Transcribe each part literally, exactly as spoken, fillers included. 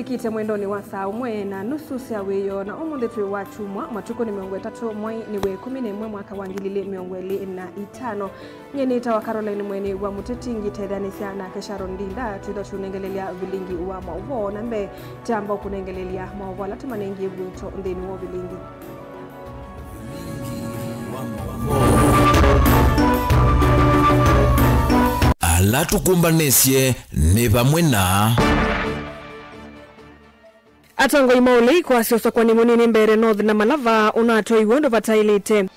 Kite mwendonĩ wa saa ũmwe na nusu sya wĩoo, na ũmũnthĩ twĩ wa kyumwa, matukũ nĩ mĩongo ĩtatũ, mwai nĩ wa ĩkũmi na ĩmwe, mwaka wa ngili ilĩ mĩongo ĩlĩ na itano. Nyie nĩtawa Caroline Mweni wa Mũteti, ngĩtetheanĩsya nake Sharon Ndinda, twĩthwa tũnengelelya vilingi wa maũvoo. Na mbee, tamba ũkũnengelelya maũvoo ala tũmanengie vuito nthĩnĩ wa vilingi. Ala tũkũmbanĩsye nĩ vamwe na atongoi ma ũlei kwasya ũsakũani mũnini Mbeere North na Malava ũnatwaiwe ũndũ vataĩlĩte.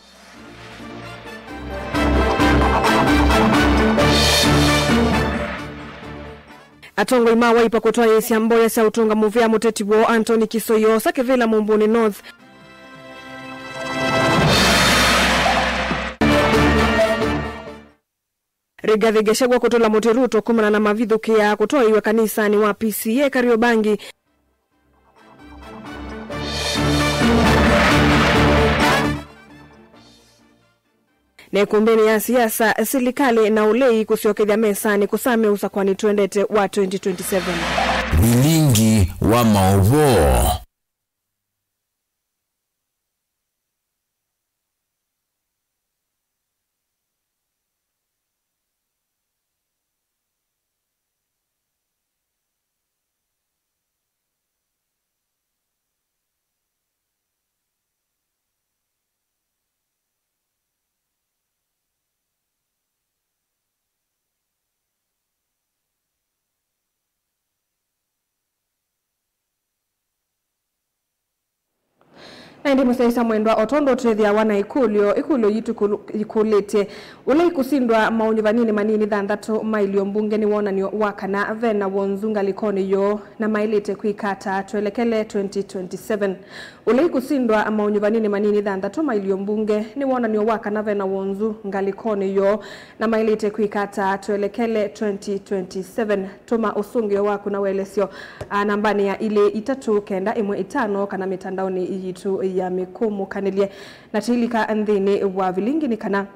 Atongoi ma Wiper kũtwaĩĩsya mboya sya ũtũnga mũvea mũteti woo Anthony Kisoyosa kĩvĩla Mũmbũnĩ North. Rigathi Gachagua kũtũla mũtĩ Ruto kumana na mavithũkĩa kũtwaĩw'a kanisanĩ wa P C A Kariobangi. Na ĩkumbĩnĩ ya siasa, silikalĩ na ũlei kũsyokethya mesanĩ kũsamĩa ũsakũani twendete wa twenty twenty-seven. Vilingi wa maũvoo. Na ĩndĩ mũsyaĩĩsya mwendwa, o tondũ twĩthĩawa na ĩkũlyo, ĩkũlyo yitũ kũlu-, yĩkũlĩtye, ũlei kũsindwa maũnyuvaninĩ manini thanthatũ ma ilio mbunge nĩ wonany'o wa kana ve na wonzu ngalĩkonĩ yoo na maĩlĩte kwĩka ata twelekele twenty twenty-seven. Ũlei kũsindwa maũnyuvaninĩ manini thanthatũ ma ilio mbunge nĩ wonany'o wa kana ve na wonzu ngalĩkonĩ yoo na maĩlĩte kwĩka ata twelekele twenty twenty-seven. Tũma ũsũngĩo waku na ũelesyo, a, nambanĩ ya ilĩ itatũ kenda ĩmwe ĩtano kana mĩtandaonĩ yitũ ya mĩkũmũkanĩlye. Na tilika nthĩnĩ wa vilingi nĩ kana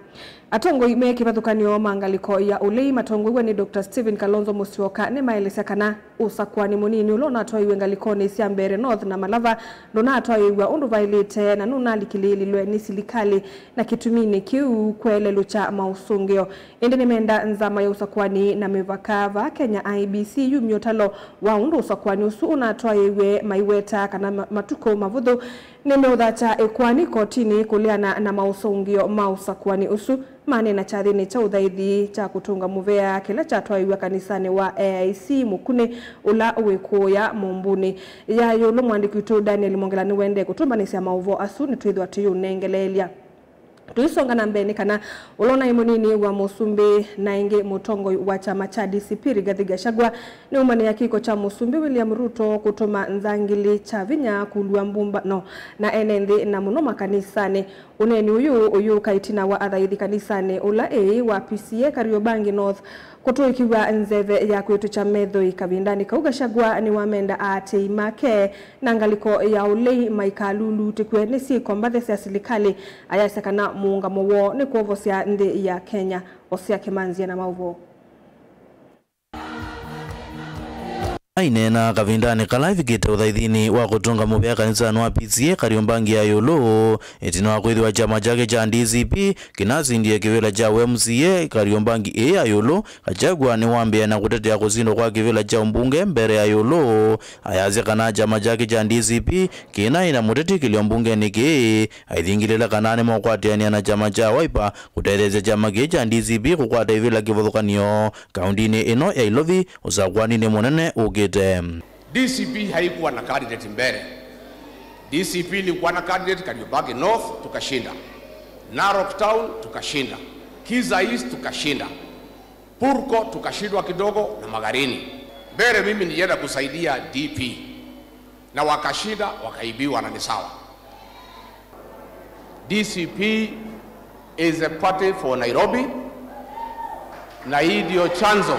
atongoi me kĩvathũkany'o ma ngalĩko ya ũlei matongoew'e nĩ Doctor Stephen Kalonzo Musyoka nĩmaelesya kana ũsakũani mũnini ũla ũnatwaiwe ngalĩkonĩ sya Mbeere North na Malava ndũnatwaĩw'a ũndũ vaĩlĩte na nũnalikĩlĩĩlilwe nĩ silikalĩ, na kĩtuminĩ kĩu kũelelũkya maũsũngĩo. Ĩndĩ nĩmenda nzama ya ũsakũani na mĩvaka vaa Kenya I E B C yumye ũtalo wa ũndũ ũsakũani ũsu ũnatwaĩĩw'e, maiweta kana ma-, matukũ mavũthũ nĩmeũthatya ĩkoani kotinĩ kũleana na maũsũngĩo ma ũsakũani ũsu. Maneena kyathĩnĩ kya ũthaithi kya kũtũnga mũvea kĩla kyatwaĩw'a kanisanĩ wa A I C Mũkunĩ ũla wĩ kũũya Mũmbunĩ. Ya ĩũlũ, mũandĩki witũ Daniel Mongela nĩwendee kũtũmbanĩsya maũvoo asu, nĩtwĩthwa tũiũnengeleelya. Tũisonga na mbee nĩ kana ũla ũnaĩ mũnini wa mũsumbĩ na ĩngĩ mũtongoi wa kyama kya D C P Rigathi Gachagua nĩumanĩa kĩko kya mũsumbĩ William Ruto kũtũma nzangili kya vinya kũlua mbũmbano na ene nthĩ na mũno makanisanĩ. Ũneeni ũyũ ũyũka ĩtina wa athaithi kanisanĩ ũla ĩĩ wa P C A Kariobangi North kũtũĩkĩw'a nzeve ya kwĩtũkya methoi. Kavindanĩ kau, Gachagua nĩwamenda aatĩĩi make na ngalĩko ya ũlei maikalulutĩkw'e nĩ syĩko mbathe sya silikalĩ, ayasya kana mũũngamo woo nĩ kwovosya nthĩ ya Kenya. Osea Kĩmanzia na maũvoo. Aineena kavindanĩ kala ĩvikĩte ũthaithinĩ wa kũtũnga mũvea kanisanĩ wa P C A Kariobangi ya ĩũlũ, ĩtina wa kwĩthĩwa kyama kyake kya D C P kĩnasindie kĩvĩla kya ũ M C A Kariobangi ĩĩ ya ĩũlũ, Gachagua nĩwambĩĩa na kũtetea kũsindwa kwa kĩvĩla kya ũmbunge Mbeere ya ĩũlũ. Ayasya kana kyama kyake kya D C P kĩnaĩ na mũteti kĩlio mbungenĩ kĩĩ, aithingĩlĩla kana nĩmeũkwatĩanĩa na kyama kya Wiper kũtetheesya kyama kĩĩ kya D C P kũkwata ĩvĩla kĩvathũkany'o kaũndĩnĩ ĩno ya Ilovi ũsakũaninĩ mũnene ũkĩte. D C P haikuwa na candidate Mbeere. D C P ilikuwa na candidate Kariobangi North, tukashinda. Narok Town, tukashinda. Kisa East, tukashinda. Purko, tukashindwa kidogo na Magarini. Mbeere mimi nilienda kusaidia D P. Na wakashinda, wakaibiwa na ni sawa. D C P is a party for Nairobi, na hii ndio chanzo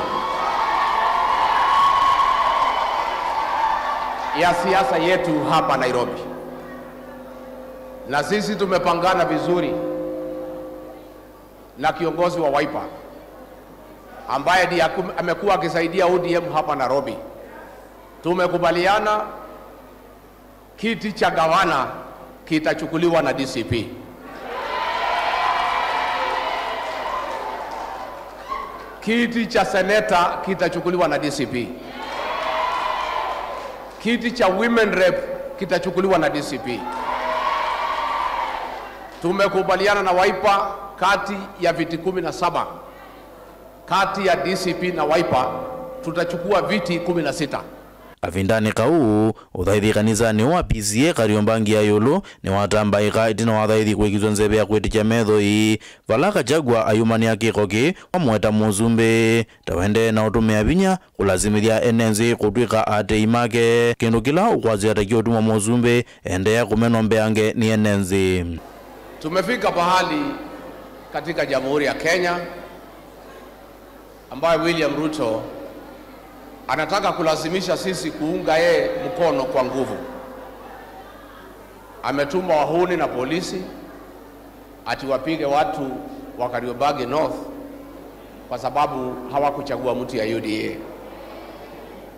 ya siasa yetu hapa Nairobi. Na sisi tumepangana vizuri na kiongozi wa Wiper ambaye ndiye aku-, amekuwa akisaidia O D M hapa Nairobi. Tumekubaliana kiti cha gavana kitachukuliwa na D C P. Kiti cha seneta kitachukuliwa na D C P. Kiti cha women rep kitachukuliwa na D C P. Tumekubaliana na Wiper, kati ya viti kumi na saba, kati ya D C P na Wiper, tutachukua viti kumi na sita. Kavindanĩ kau, ũthaithi kanisanĩ wa P C A Kariobangi ya ĩũlũ nĩwatambaĩka ĩtina wa athaithi kũĩkĩthw'a nzeve ya kwĩtĩkya methoi, vala Gachagua ayumanĩa kĩko kĩĩ wamũeta mũsumbĩ ta wendee na ũtũmĩa vinya kũlasimĩthya ene nzĩ kũtw'ĩka aatĩĩi make, kĩndũ kĩla ũkwasya ta kĩũtuma mũsumbĩ endeea kũmenwa mbeange nĩ ene nzĩ. Tumefika pahali katika Jamhuri ya Kenya ambaye William Ruto anataka kulazimisha sisi kuunga yeye mkono kwa nguvu. Ametuma wahuni na polisi ati wapige watu wa Kariobangi North kwa sababu hawakuchagua mtu ya U D A.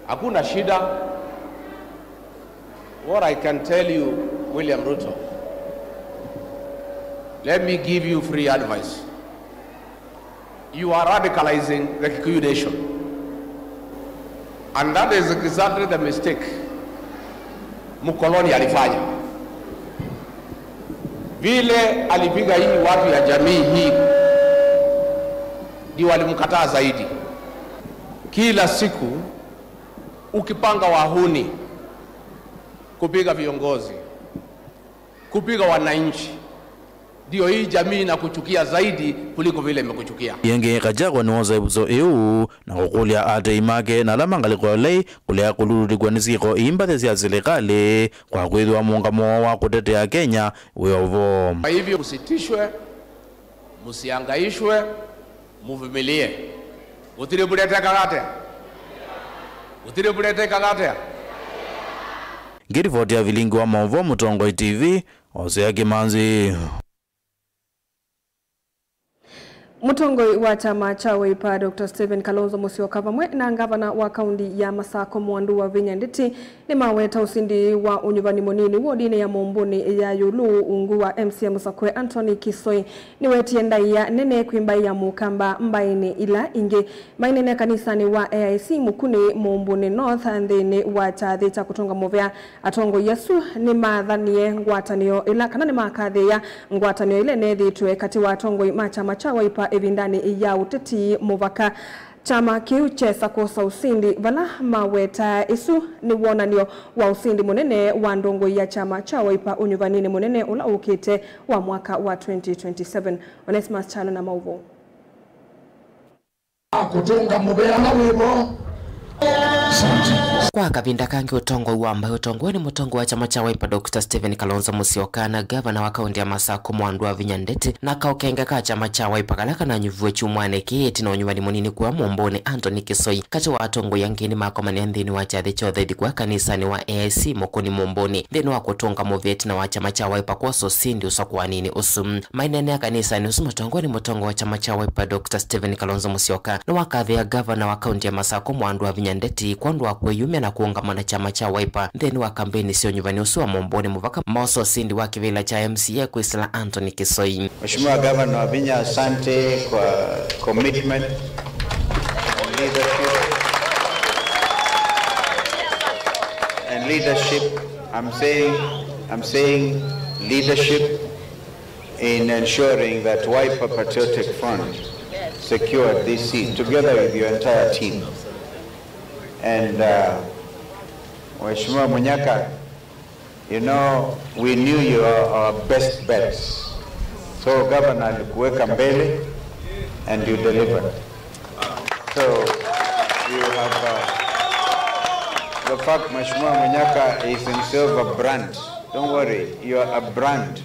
Hakuna shida. What I can tell you, William Ruto, let me give you free advice. You are radicalizing the Kikuyu nation. And that is exactly the mistake mkoloni alifanya. Vile alipiga hii watu ya jamii hii, ndio walimkataa zaidi. Kila siku ukipanga wahuni kupiga viongozi, kupiga wananchi, ndio hii jamii inakuchukia zaidi kuliko vile imekuchukia. Ĩngĩ, Gachagua nĩwosa ĩvuso ĩu na kũkũlya aatĩĩi make na ala ma ngalĩko ya ũlei kũlea kũlulutĩkw'a nĩ syĩko ii mbathĩ sya silikalĩ kwa kwĩthĩwa mũũngamo woo wa kũtetea Kenya wĩ o vo. Kwa hivyo, msitishwe, msiangaishwe, muvumilie. Gũtirĩ mbura ĩtekaga atĩa? Gũtirĩ mbura ĩtekaga atĩa? Ngĩrivoti ya vilingi wa maũvoo Mũtongoi T V, Hosea Kĩmanzi. Mũtongoi wa kyama kya Wiper, Doctor Stephen Kalonzo Musyoka, vamwe na ngavana wa kaunti ya Masako, Mwandu wa Vinya Ndeti, nĩmaweta ũsindi wa ũnyuvani mũnini wodinĩ ya Mũmbũnĩ ya ĩũlũ ungu wa M C A mũsakũe Anthony Kisoi. Nĩwetie ndaĩa nene kwĩ mbaĩ ya Mũkamba mbaĩnĩ ila ingĩ. Maineenea kanisanĩ wa A I C Mũkunĩ, Mũmbũnĩ North, nthĩnĩ wa kyathĩ kya kũtũnga mũvea, atongoi asu nĩmathanie ngwatanĩo ĩla, kana nĩmakathĩĩa ngwatanĩo ĩla ĩneethĩtwe katĩ wa atongoi ma kyama kya Wiper ĩvindanĩ ya ũteti mũvaka. Kyama kĩu kyesa kwosa ũsindi vala mawetaa ĩsu nĩ wonany'o wa ũsindi mũnene wa ndongoi ya kyama kya Wiper ũnyuvaninĩ mũnene ũla ũkĩte wa mwaka wa twenty twenty-seven. Onesmus Kyalo na maũvoo. Kũtũnga mũvea na wĩvo. Kwa kavinda kangĩ, ũtongoi wa mbaĩ ũtongoew'e nĩ mũtongoi wa kyama kya Wiper, Doctor Stephen Kalonzo Musyoka, na ngavana wa kaunti ya Masako, Mwandu wa Vinya Ndeti, na kaũkenge ka kyama kya Wiper kala kananyuviwe kyumwanĩ kĩĩ ĩtina wa ũnyuvani mũnini kũya Mũmbũnĩ, Anthony Kisoi, katĩ wa atongoi angĩ nĩmakomanĩa nthĩnĩ wa kyathĩ kya ũthaithi kũya kanisanĩ wa A I C Mũkũni Mũmbũnĩ, nthĩnĩ wa kũtũnga mũvea ĩtina wa kyama kya Wiper kwosa ũsindi ũsakũaninĩ ũsu. Maineenea kanisanĩ ũsu matongoew'e nĩ mũtongoi wa kyama kya Wiper, Doctor Stephen Kalonzo Musyoka, nĩwakathĩĩa ngavana wa kaunti ya Masako, Mwandu wa Vinya Ndeti, kwondũ wa kwĩyumya na kũũngama na kyama kya Wiper nthĩnĩ wa kambeini sya ũnyuvani ũsu wa Mũmbũnĩ mũvaka moosa ũsindi wa kĩvĩla kya M C A kwĩsĩla Anthony Kisoi. Mheshimiwa Gavana Wavinya, asante kwa commitment and leadership. And leadership, I'm saying, I'm saying leadership in ensuring that Wiper Patriotic Front secured this seat together with your entire team. And, uh, Mheshimiwa Munyaka, you know, we knew you are our best bets. So Governor alikuweka mbele and you delivered. So you have, uh, the fact Mheshimiwa Munyaka is himself a brand. Don't worry, you are a brand.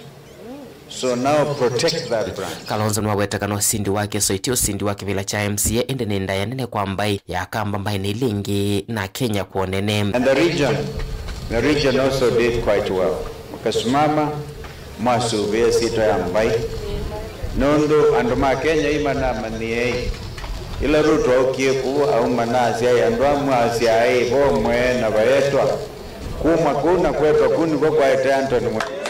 So now protect that brand. Kalonzo nĩwaweta kana ũsindi wa Kisoi ti ũsindi wa kĩvĩla kya M C A, ĩndĩ nĩ ndaĩa nene kwa mbaĩ ya Kamba, mbaĩnĩ ila ingĩ, na Kenya kwa ũnene. And the region, the region also did quite well. Mũkasimama, mwasũvĩa syĩtwa ya mbaĩ. Nũndũ andũ ma Kenya ĩ manamanyĩei Ĩla Ruto ookie kũu, auma na asyaĩ andũ amwe, asyaĩ vo mwee na vaetwa. Kuma kũu na kwetwa kũu nĩvo kwaete Anthony Mwe-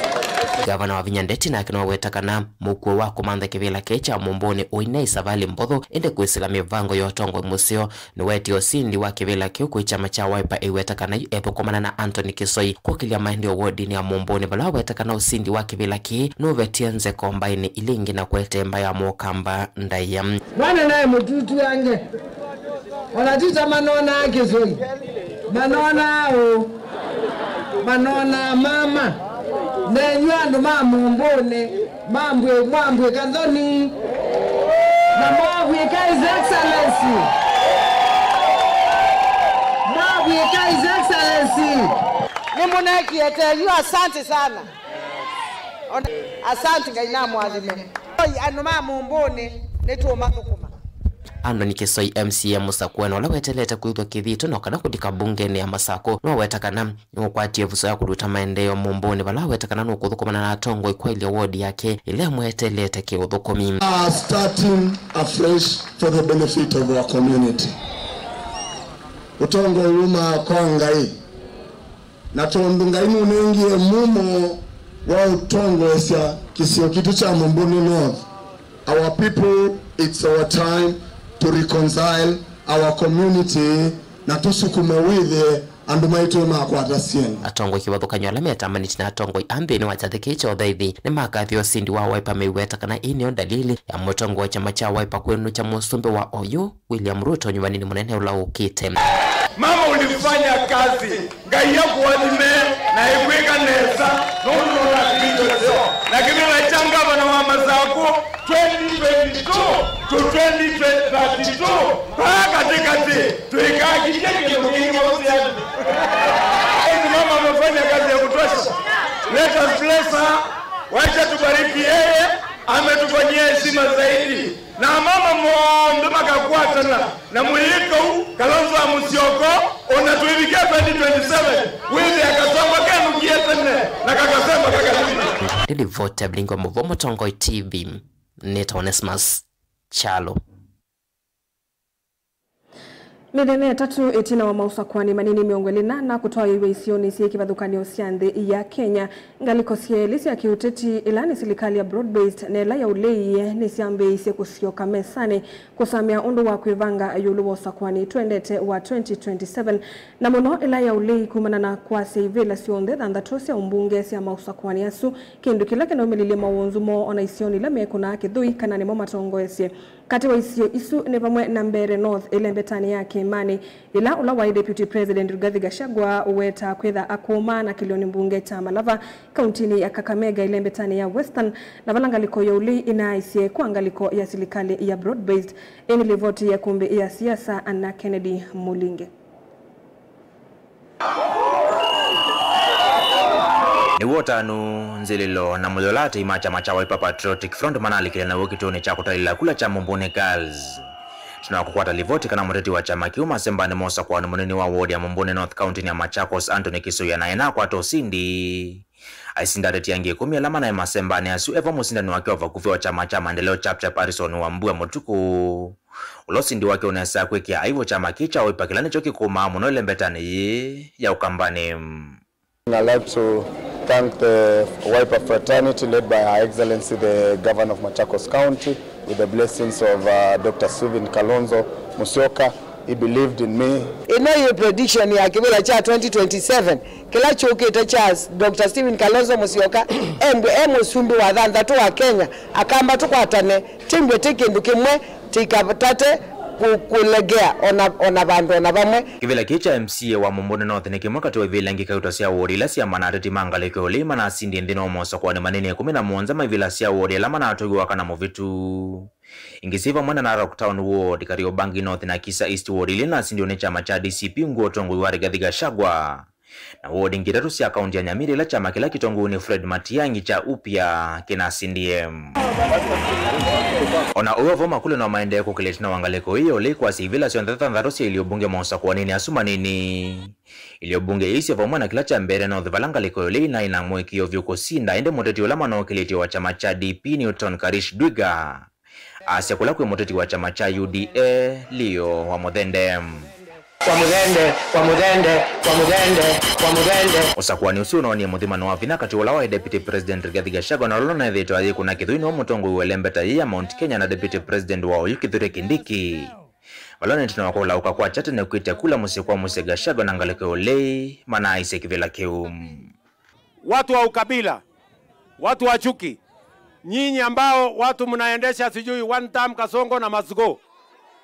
Gavana Wavinya Ndeti nake nĩwaweta kana mũkuo wa kũmantha kĩvĩla kĩĩ kya Mũmbũnĩ ũinai savalĩ mbothũ, ĩndĩ kwĩsĩla mĩvango ya ũtongoi mũseo. Nĩwetie ũsindi wa kĩvĩla kĩu kwĩ kyama kya Wiper ĩweta kana yu ethũkũmana na Anthony Kĩsoi kũkĩlya maendeeo wodinĩ ya Mũmbũnĩ, vala waweta kana ũsindi wa kĩvĩla kĩĩ nũvetie nzeko mbaĩnĩ ila ingĩ na kũete mbaĩ ya Mũkamba ndaĩa. Mwana naye mũtutu ange, ona ti ta manonaa Kĩsoi, manonaa ũ, manonaa mama. Nenyu andũ ma Mũmbũnĩ, Mambwĩ-, mwambwĩka nthoni. Na mwavwĩka His Excellency. Mwavwĩka His Excellency. Nĩmũnekie tenyu, asante sana. Ona, asante, Ngai namwathime. Oi, andũ ma Mũmbũnĩ, nĩtũũmathũkũma. Anthony Kĩsoi, M C A mũsakũe, na ũla wetelete kwĩthwa kĩthito no kana kũlika mbungenĩ ya Masakũ, nĩwaweta kana nĩũkwatie ĩvuso ya kũluta maendeeo Mũmbũnĩ, vala aweta kana nũkũthũkũmana na atongoi kwaĩlya wodi yake ĩla ĩmweteelete kĩũthũkũmi. Are starting afresh for the benefit of our community. Ũtongoi wumaa kwa Ngai, na tondũ Ngai nũnengie mumo wa ũtongoesya kĩsio kitũ kya Mũmbũnĩ North, our people, it's our time to reconcile our community na tũsukume wĩthĩe andũ maitũ makwata syĩndũ. Atongoi kĩvathũkany'o ala metambanĩtye na atongoi a nthĩnĩ wa kyathĩ kĩĩ kya ũthaithi nĩmakathie ũsindi wa Wiper, meiweta kana ĩĩ nĩyo ndalili ya mũtongoi wa kyama kya Wiper kwĩnũkya mũsumbĩ wa oyu William Ruto nyuvanĩnĩ mũnene ũla ũkĩte. Mama, ulifanya kazi, Ngai akũathime na ĩkwĩka nesa, nũndũ nũnakĩlĩtwe seo na kĩvĩla kya ngavana wa Masakũ twenty twenty-two to twenty thirty-two. Paa katĩkatĩ, twĩkakĩlye kĩndũ kĩngĩ vau nzĩanĩ. Eti mama amefanya kazi ya kutosha. Let us bless her. Wacha tubariki yeye, ametufanyia heshima zaidi. Na mama monthe makakwatana na mũyĩka ũũ, Kalonzo wa Mũsyoko, ona twĩvike twenty twenty-seven, wĩthĩa kasongo kenũkie tene na kakasemba kakasili. Nĩ livoti ya Vilingi wa Mũvoo Mũtongoi T V, nĩtawa Onesmus Kyalo. Mĩthenya ĩtatũ ĩtina wa maũsakũani manini mĩongo ĩlĩ na ana kũtwaĩĩw'a isionĩ syĩ kĩvathũkany'o sya nthĩ ya Kenya, ngalĩko syelĩ sya kĩũteti, ĩla nĩ silikalĩ ya broad-based na ĩla ya ũlei, nĩsyambĩĩisye kũsyoka mesanĩ kũsamĩa ũndũ wa kwĩvanga ĩũlũ wa ũsakũani twendete wa twenty twenty-seven, na mũno ĩla ya ũlei kumana na kwasya ivĩla syonthe thanthatũ sya ũmbunge sya maũsakũani asu, kĩndũ kĩla kĩnaumĩlilye mawonzu moo ona isionĩ ila mekũnaa kĩthũi kana nĩmo matongoesye. Katĩ wa isio isu nĩ vamwe na Mbeere North ĩlembetanĩ ya Kĩĩmanĩ, ĩla ũla waĩ Deputy President Rigathi Gachagua ũwetaa kwĩtha akũũmaa na kĩlĩonĩ mbunge kya Malava, kauntinĩ ya Kakamega ĩlembetanĩ ya Western, na vala ngalĩko ya ũlei ĩnaaisye kwa ngalĩko ya silikalĩ ya broad-based. Ĩĩ nĩ livoti ya ĩkũmbĩ ya siasa na Kennedy Mulinge. Nĩw'o ũtanu, nzĩlĩlo, na mũyo ũla atei ma kyama kya Wiper Patriotic Front manalikile naw'o kĩtũũnĩ kya kũtalĩla kula kya Mumbuni Girls. Tũnakũkwata livoti kana mũteti wa kyama kĩu masembanĩ ma ũsakũani mũnini wa wodi ya Mumbuni North kauntinĩ ya Machakos, Anthony Kĩsũia, naye nakwata ũsindi. Aisinda ateti angĩ ĩkũmi ala manaĩ masembanĩ asu, e vo mũsindani wake wa vakuvĩ wa kyama kya maendeleo, Chapchap, Harrison Wambua Mũtukũ, ũla ũsindi wake ũnesaa kwĩkĩa aĩvu kyama kĩĩ kya Wiper kĩla nĩkyo kĩkũmaa mũno ĩlembetanĩ yĩĩ ya Ũkambanĩ. I'd like to thank the Wiper fraternity led by Her Excellency the Governor of Machakos County with the blessings of uh, Doctor Stephen Kalonzo Musyoka. He believed in me. Ĩno yĩ prediction ya kĩvĩla kya twenty twenty-seven kĩla kyũkĩte kya Doctor Stephen Kalonzo Musyoka, embwe e mũsumbĩ wa thanthatũ wa Kenya, Akamba tũkwatane, tĩmbwe tĩ kĩndũ kĩmwe, tĩikatate kũ-, kũlegea ona, ona vandũ ona vamwe. Kĩvĩla kĩĩ kya M C A wa Mumbuni North nĩ kĩmwe katĩ wa ivĩla ingĩ kauta sya wodi ila syama na ateti ma ngalĩko ya ũlei manasindie nthĩnĩ wa mosakũani manini ĩkũmi na mũonza ma ivĩla sya wodi ala manatũiwe wa kana mũvĩtu. Ingĩ syĩ vamwe na Narok Town Ward, Kariobangi North na Kisa East Ward, ila inasindiwe nĩ kyama kya D C P ungu wa ũtongoi wa Rigathi Gachagua. Na wodi ingĩ itatũ sya kaunti ya Nyamira ila kyama kĩla kĩtongoew'e nĩ Fred Matiang'i kya UPIA kĩnasindie. Ona ũu vo, makulyo no maendee kũkĩlya ĩtina wa ngalĩko ĩĩ ya ũlei kwasya ivĩla syonthe thanthatũ sya ilio mbunge mosakũanĩnĩ asu manini. Ilio mbunge ii syĩ vamwe na kĩla kya Mbeere North, vala ngalĩko ya ũlei naĩ na mũĩkĩĩo vyũ kũsinda, ĩndĩ mũteti ũla manookĩlĩtye wa kyama kya D P Newton Karish Dwiga Asya kũla kwĩ mũteti wa kyama kya U D A, Leo wa Mũthende. Wa Mũthende, wa Mũthende, wa Mũthende, wa Mũthende. Ũsakũani ũsu ũnoonie mũthimano wa vinya katĩ ũla waĩ Deputy President Rigathi Gachagua na ũla ũnethĩĩtwe ayĩkũna kĩthũi nĩwe mũtongoi wa ĩlembeta yĩĩ ya Mount Kenya na Deputy President wa oyu Kithure Kindiki. Vala nĩ ĩtina wa kũlaũka kwa kya tene kwĩtya kula mũsyĩ kwa mũsyĩ, Gachagua na ngalĩko ya ũlei manaaisye kĩvĩla kĩu. Watu wa ukabila, watu wa chuki, nyinyi ambao watu mnaendesha sijui one term Kasongo na must go,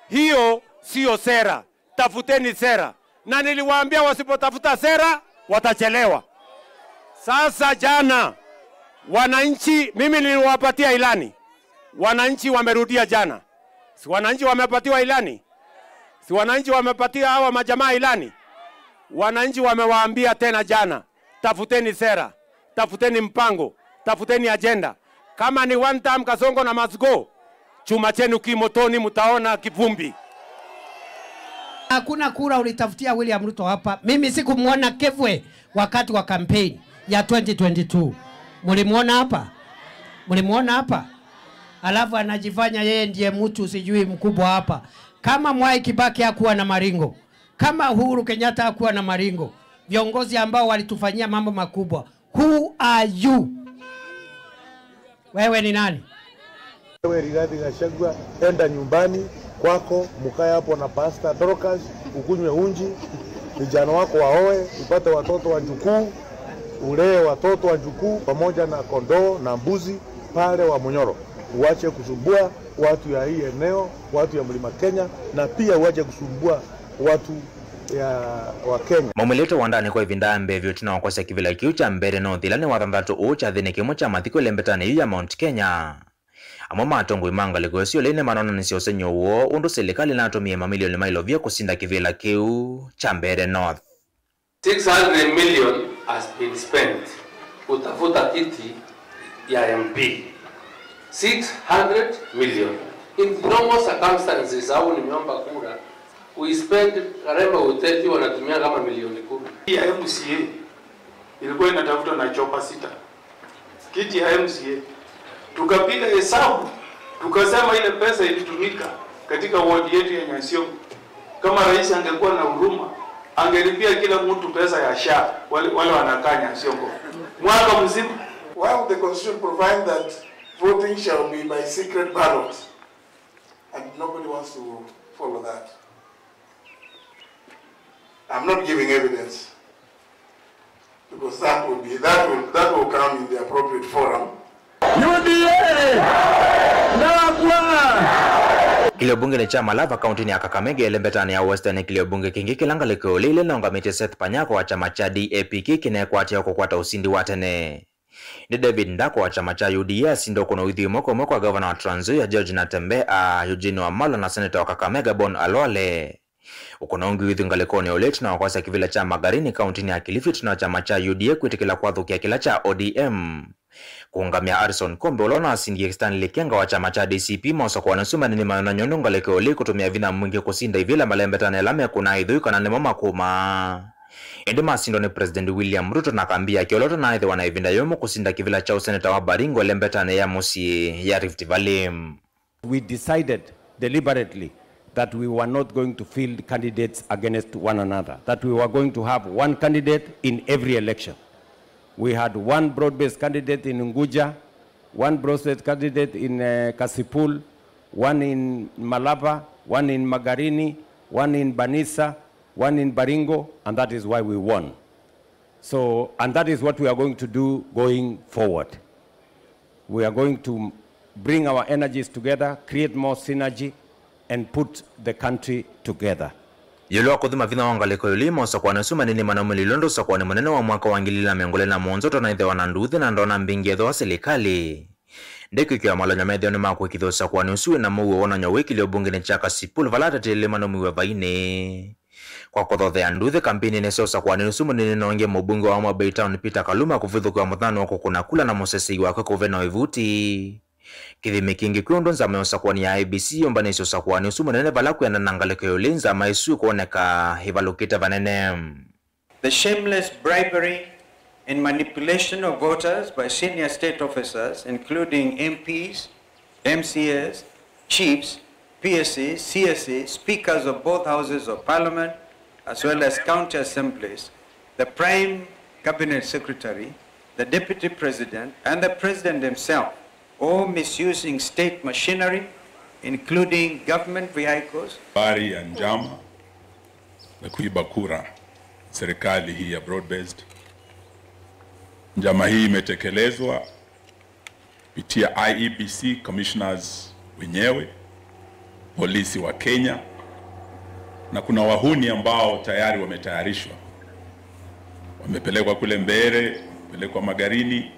hiyo siyo sera. Tafuteni sera. Na niliwaambia wasipotafuta sera, watachelewa. Sasa jana, wananchi, mimi niliwapatia ilani. Wananchi wamerudia jana. Si wananchi wamepatiwa ilani? Si wananchi wamepatia hawa majamaa ilani? Wananchi wamewaambia tena jana, tafuteni sera, tafuteni mpango, tafuteni agenda. Kama ni one term Kasongo na must go, chuma chenu kimotoni, mtaona kivumbi. Hakuna kura ulitafutia William Ruto hapa. Mimi sikumwona Kevwe wakati wa campaign ya twenty twenty-two. Mlimwona hapa? Mlimwona hapa? Alafu anajifanya yeye ndiye mtu sijui mkubwa hapa. Kama Mwai Kibaki hakuwa na maringo, kama Uhuru Kenyatta hakuwa na maringo, viongozi ambao walitufanyia mambo makubwa, who are you? Wewe ni nani? Wewe Rigathi Gachagua, enda nyumbani kwako, mkae hapo na Pastor Dorcas, ukunywe unji, vijana wako waoe, upate watoto wa jukuu, ulee watoto wa jukuu pamoja na kondoo na mbuzi pale wa Munyoro. Uache kusumbua watu ya hii eneo, watu ya Mlima Kenya, na pia uache kusumbua watu ya wa Kenya. Maumĩlĩte wandanĩ kwa ĩvinda ya mbee vyũ ĩtina wa kwasya kĩvĩla kĩu kya Mbeere North ĩla nĩ Wathanthatũ ũũ kyathĩnĩ kĩmwe kya mathiko ĩlembetanĩ yu ya Mount Kenya. Amwe ma atongoi ma ngalĩko ĩsu ĩla nĩmanonanisye ũsengy'o woo ũndũ silikalĩ ĩnatũmĩe mamilioni ma ilovia kũsinda kĩvĩla kĩu kya Mbeere North. Six hundred million has been spent kutafuta kiti ya M P. Six hundred million. In normal circumstances, au nimeomba kura, we spend karibu uteti wanatumia kama milioni kumi. Hii ya M C A ilikuwa inatafutwa na chopa sita. Kiti ya M C A. Tukapiga hesabu, tukasema ile pesa ilitumika katika ward yetu ya Nyasiongo. Kama rais angekuwa na huruma, angelipia kila mtu pesa ya SHA, wale, wale wanakaa Nyasiongo. Mwaka mzima. While the constitution provides that voting shall be by secret ballot, and nobody wants to follow that. I'm not giving evidence. Because that will be, that will, that will come in the appropriate forum. U D A! Ndakwa! Kĩlio mbunge nĩ kya Malava kauntinĩ ya Kakamega ĩlembetanĩ ya Western. Kĩlio mbunge kĩngĩ kĩla ngalĩko ĩũlĩ ĩla ĩnongamĩtye Seth Panyako wa kyama kya D A P K kĩnekwatĩawa kũkwata ũsindi wa tene. Nĩ David Ndakwa wa kyama kya U D A asinde ũkũna ũithi ĩmwe kwa ĩmwe kwa ngavana wa Trans Nzoia George Natembeya, Eugene Wamalwa na seneta wa Kakamega Bon Alwale. Ũkũna ũngĩ ũithi ngalĩkonĩ ũla ĩtina wa kwasya kĩvĩla kya Magarini kauntinĩ ya Kilifi ĩtina wa kyama kya U D A kwĩtĩkĩla kwathũkĩa kĩla kya O D M kũũngamĩa Harrison Kombe ũla ũnasindie Stanley Kenga wa kyama kya D C P. Mosakũanĩ asu manini mayonany'a ũndũ ngalĩko ĩũlĩ ĩkũtũmĩa vinya mwingĩ kũsinda ivĩla malembetanĩ ala mekũnaa ithũi kana nĩmo makũmaa. Ĩndĩ masindwa nĩ President William Ruto na kambi yake ũla ũtanaaĩthĩwa na ĩvinda yũmũ kũsinda kĩvĩla kya ũseneta wa Baringo ĩlembetanĩ ya mũsyĩ ya Rift Valley. We decided deliberately that we were not going to field candidates against one another, that we were going to have one candidate in every election. We had one broad-based candidate in Unguja, one broad-based candidate in, uh, Kasipul, one in Malava, one in Magarini, one in Banisa, one in Baringo, and that is why we won. So, and that is what we are going to do going forward. We are going to bring our energies together, create more synergy, and put the country together. Ĩũlũ wa kũthima vinya wa ngalĩko ĩũlũ, mosakũanĩ asu manini manaumĩlile ũndũ ũsakũanĩ mũnene wa mwaka wa ngili ilĩ na mĩongo ĩlĩ na mũonza ũtanaĩthĩwa na nduthi na ndona mbingĩ ethĩwa silikalĩ ndĩkwĩkĩwa malony'a methĩwa nĩ ma kũĩkĩĩthya ũsakũanĩ ũsu wĩna mũuo wonany'a wĩkĩlyo mbungenĩ kya Kasipul vala ateteli manaumiw'e vainĩ. Kwa kũthothea nduthi kampeinĩ sya ũsakũanĩ ũsu mũnini, nongie mũmbunge wa Homa Bay Town Peter Kaluma kũvithũkĩwa mũthano wa kũkũna kula na mũsesei wake kũve na ĩvuti. Kĩthimi kĩngĩ kwĩ ũndũ nzama ya ũsakũani ya I E B C yũmbanĩsye ũsakũani ũsu mũnene vala kwĩanana na ngalĩko ĩũlũ nzama ĩsu ĩkwoneka ĩvalũkĩte vanene. The shameless bribery and manipulation of voters by senior state officers, including M Ps, M C As, chiefs, P S A, C S A, speakers of both houses of parliament, as well as county assemblies, the prime cabinet secretary, the deputy president, and the president himself, all misusing state machinery, including government vehicles. Habari ya njama za kuiba kura serikali hii ya broad-based. Njama hii imetekelezwa kupitia I E B C commissioners wenyewe, polisi wa Kenya, na kuna wahuni ambao tayari wametayarishwa, wamepelekwa kule Mbeere, wamepelekwa Magarini,